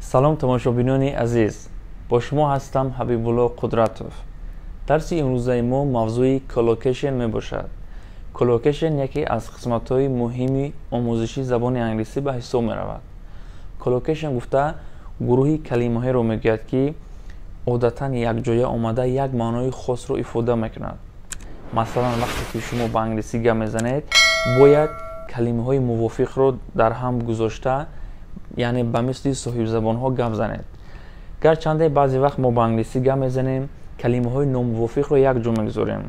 Салом, тамошобинони азиз, бо шумо ҳастам Ҳабибулло Қудратов. Дарси имрӯзаи мо мавзӯи collocation мебошад. Collocation яке аз қисматҳои муҳими омӯзиши забони англисӣ ба ҳисоб меравад. Collocation гуфта гурӯҳи калимаҳоеро мегӯяд, ки одатан якҷоя омада як маънои хосро ифода мекунад. Масалан, вақте ки шумо ба англисӣ гап мезанед, бояд калимаҳои мувофиқро дар ҳам гузошта, яъне ба мисли соҳибзабонҳо гап занед. Гарчанде баъзе вақт мо ба англисӣ гап мезанем, калимаҳои номувофиқро якҷо мегузорем.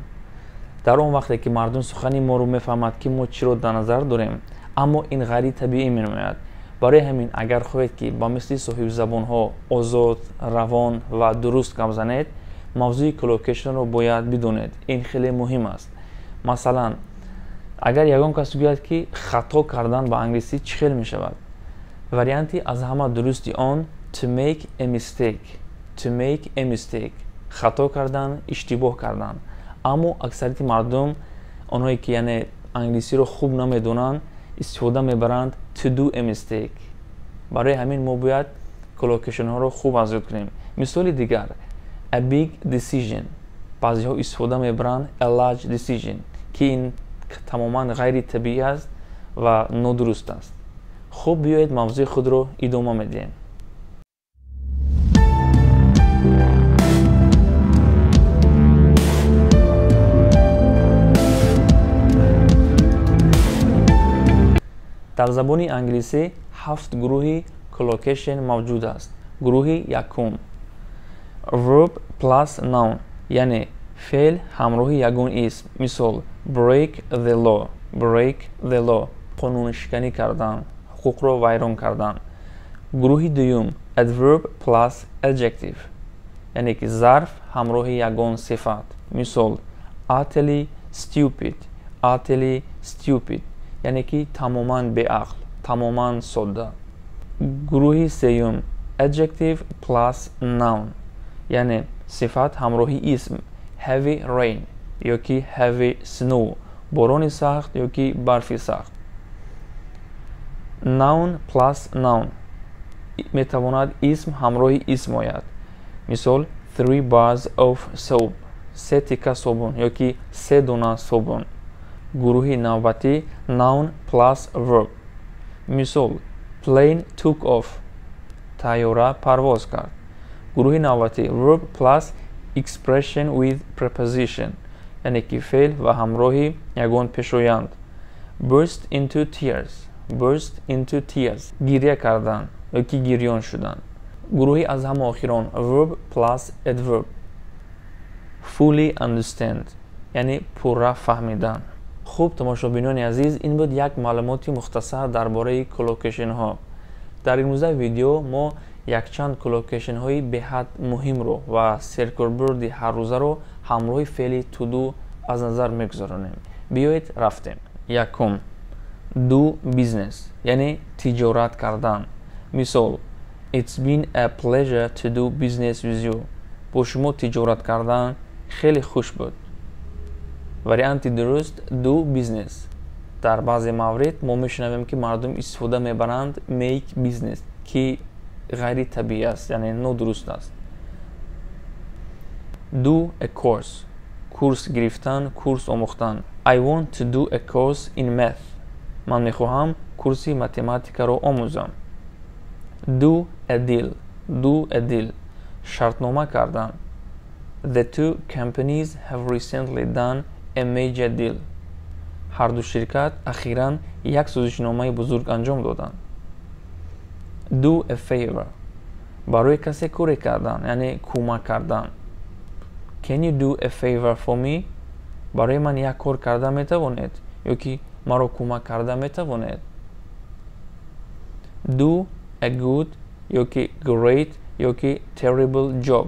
Дар он вақте ки мардум сухани моро мефаҳмад, ки мо чиро дар назар дорем, аммо ин ғайритабиӣ менамояд. Барои ҳамин, агар хоҳед, ки ба мисли соҳибзабонҳо озод, равон ва дуруст гап занед, мавзӯи collocation ро бояд бидонед. Ин хеле муҳим аст. Масалан, агар ягон кас гӯяд, ки хато кардан ба англисӣ чӣ хел мешавад, варианти аз ҳама дурусти он to make a mistake, to make a mistake, хато кардан, иштибоҳ кардан. Аммо аксарияти мардум, онҳое ки яъне англисиро хуб намедонанд, истифода мебаранд to do a mistake. Барои ҳамин мо бояд collocation ҳоро хуб аз ёд кунем. Мисоли дигар: a big decision. Баъзеҳо истифода мебаранд a large decision, ки ин тамоман ғайритабиӣ аст ва нодуруст аст. Хуб, биёед, мавзӯи худро идома медиҳем. Дар забони англисӣ ҳафт гурӯҳи collocation мавҷуд аст. Гурӯҳи якум: verb plus noun, яъне феъл ҳамроҳи ягон исм. Мисол: break the law, break the law, қонуншиканӣ кардан, ҳуқуқро вайрон кардан. Гурӯҳи дуюм: adverb plus adjective, яъне ки зарф ҳамроҳи ягон сифат. Мисол: utterly stupid, utterly stupid, яъне ки тамоман беақл, тамоман содда. Гурӯҳи сеюм: adjective plus noun, яъне сифат ҳамроҳи исм. Heavy rain ё ки heavy snow, борони сахт ё ки барфи сахт. Noun plus noun: метавонад исм ҳамроҳи исм ояд. Мисол: three bars of soap, се тика собун ё ки се дона собун. Гурӯҳи навбатӣ: noun plus verb. Мисол: plane took off, тайёра парвоз кард. Гурӯҳи навбатӣ: verb plus expression with preposition, яъне ки феъл ва ҳамроҳи ягон пешоянд. Burst into tears, burst into tears, гиря кардан ё ки гирён шудан. Гурӯҳи аз ҳама охирон: verb plus adverb. Fully understand, яъне пурра фаҳмидан. Хуб, тамошобинони азиз, ин буд як маълумоти мухтасар дар бораи collocation ҳо. Дар имрӯзаи видео мо якчанд collocation ҳои беҳад муҳимро ва серкорбурди ҳаррӯзаро ҳамроҳи феъли to do аз назар мегузаронем. Биёед, рафтем. Якум: do business, яъне тиҷорат кардан. Мисол: It's been a pleasure to do business with you. Бо шумо тиҷорат кардан хеле хуш буд. Варианти дуруст do business. Дар баъзе маврид мо мешунавем, ки мардум истифода мебаранд make business, ки ғайритабиӣ аст, яъне нодуруст аст. Do a course, курс гирифтан, курс омӯхтан. I want to do a course in math. Ман мехоҳам курси математикаро омӯзам. Do a deal, do a deal, шартнома кардан. The two companies have recently done a major deal. Ҳарду ширкат ахиран як созишномаи бузург анҷом доданд. Do a favor, барои касе коре кардан, яъне кӯмак кардан. Can you do a favor for me? Барои ман як кор карда метавонед ё ки маро кӯмак карда метавонед? Do a good ё ки great ё ки terrible job,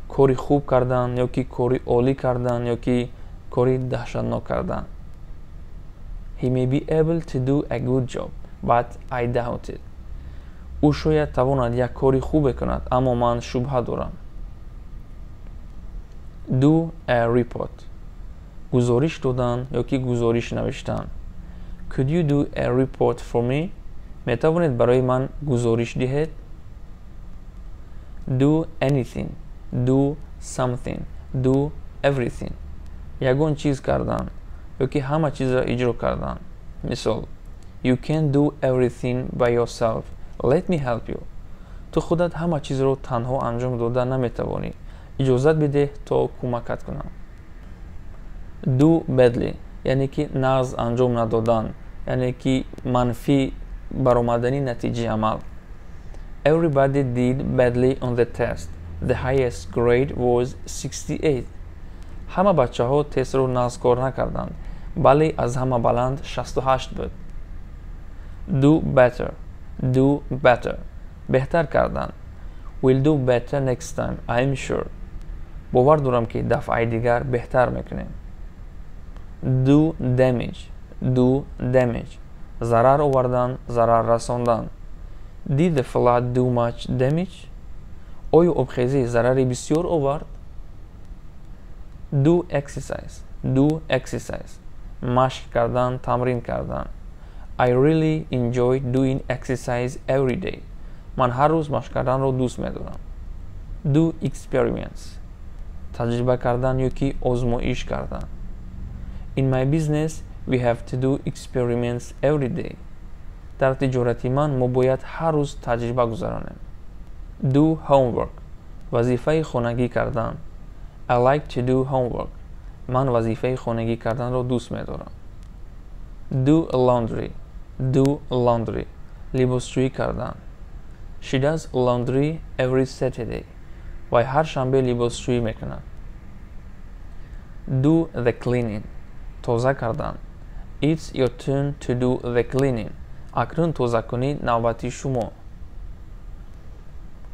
кори хуб кардан ё ки кори олӣ кардан ё ки кори даҳшатнок кардан. He may be able to do a good job, but I doubt it. Ӯ шояд тавонад як кори хубе кунад, аммо ман шубҳа дорам. Do a report, гузориш додан ё ки гузориш навиштан. Could you do a report for me? Метавонед барои ман гузориш диҳед? Do anything, do something, do everything. Ягон чиз кардан ёки ҳама чизро иҷро кардан. Мисол: You can't do everything by yourself. Let me help you. Ту худат ҳама чизро танҳо анҷом дода наметавонӣ. Иҷозат бидеҳ, то кӯмакат кунам. Do badly, яъне ки нағз анҷом надодан, яъне ки манфӣ баромадани натиҷаи амал. Everybody did badly on the test. The highest grade was 68. Ҳама бачаҳо тестро нағз кор накарданд. Балли аз ҳама баланд 68 буд. Do better, do better. Беҳтар кардан. We'll do better next time, I'm sure. Бовар дорам, ки дафъаи дигар беҳтар мекунем. Do damage, do damage. Зарар овардан, зарар расондан. Did the flood do much damage? Оё обхезӣ зарари бисёр овард? Do exercise, do exercise. Машқ кардан, тамрин кардан. I really enjoy doing exercise every day. Ман ҳар рӯз машқ карданро дӯст медорам. Do experiments. Таҷриба кардан ё ки озмоиш кардан. In my business, we have to do experiments every day. Дар тиҷорати ман мо бояд ҳар рӯз таҷриба гузаронем. Do homework. Вазифаи хонагӣ кардан. I like to do homework. Ман вазифаи хонагӣ карданро дӯст медорам. Do laundry, do laundry. Либосшӯӣ кардан. She does laundry every Saturday. Вай ҳар шанбе либосшӯӣ мекунад. Do the cleaning. Тоза кардан. It's your turn to do the cleaning. Акнун тозакунӣ навбати шумо.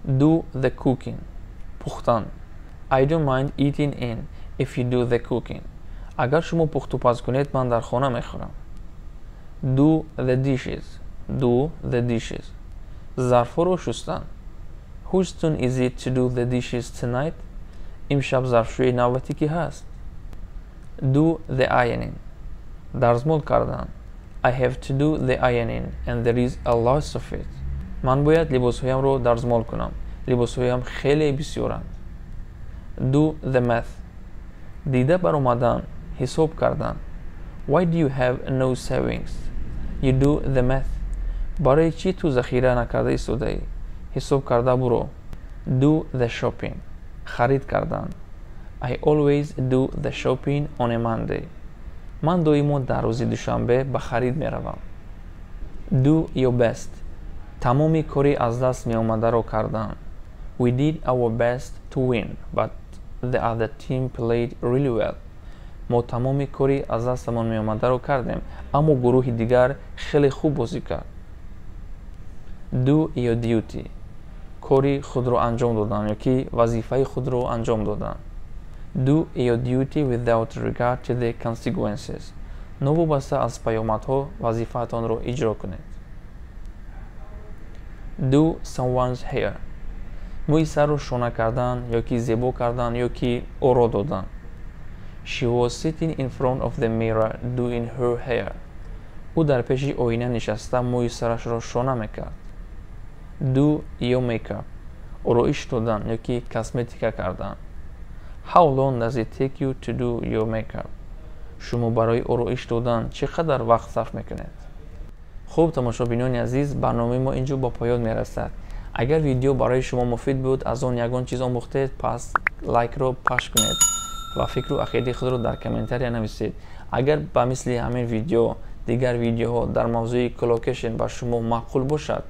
Do the cooking. Пухтан. I don't mind eating in if you do the cooking. Агар шумо пухтупаз кунед, ман дар хона мехӯрам. Do the dishes, do the dishes. Зарфҳоро шустан. Whose turn is it to do the dishes tonight? Имшаб зарфшӯи навбати кӣ ҳаст? Do the ironing. Дарзмол кардан. I have to do the ironing, and there is a lot of it. Ман бояд либосҳоямро дарзмол кунам, либосҳоям хеле бисёранд. Do the math. Дида баромадан, ҳисоб кардан. Why do you have no savings? You do the math. Барои чӣ ту захира накарда истодаӣ? Ҳисоб карда буро. Do the shopping. Харид кардан. I always do the shopping on a Monday. Ман доимо дар рӯзи душанбе ба харид меравам. Do your best. Тамоми кори аз даст меомадаро кардан. We did our best to win, but the other team played really well. Мо тамоми кори аз дастамон меомадаро кардем, аммо гурӯҳи дигар хеле хуб бозӣ кард. Do your duty. Кори худро анҷом додан ё ки вазифаи худро анҷом додан. Do your duty without regard to the consequences. Новобаста аз паёмадҳо вазифаатонро иҷро кунед. Do someone's hair. Мӯи сарро шона кардан ё ки зебо кардан ё ки оро додан. She was sitting in front of the mirror doing her hair. Ӯ дар пеши оина нишаста мӯи сарашро шона мекард. Do your makeup. Ороиш додан ё ки косметика кардан. How long does it take you to do your makeup? Шумо барои ороиш додан чӣ қадар вақт сарф мекунед? Хуб, тамошобинони азиз, барномаи мо инҷо ба поён мерасад. Агар видео барои шумо муфид буд, аз он ягон чиз омӯхтед, пас лайкро пахш кунед ва фикру ақидаи худро дар комментария нависед. Агар ба мисли ҳамин видео дигар видеоҳо дар мавзӯи collocation ба шумо маъқул бошад,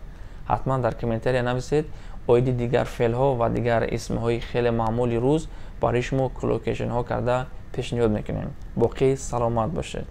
ҳатман дар комментария нависед. Оиди дигар феълҳо ва дигар исмҳои хеле маъмули рӯз барои шумо collocation ҳо карда пешниҳод мекунем. Боқӣ саломат бошед.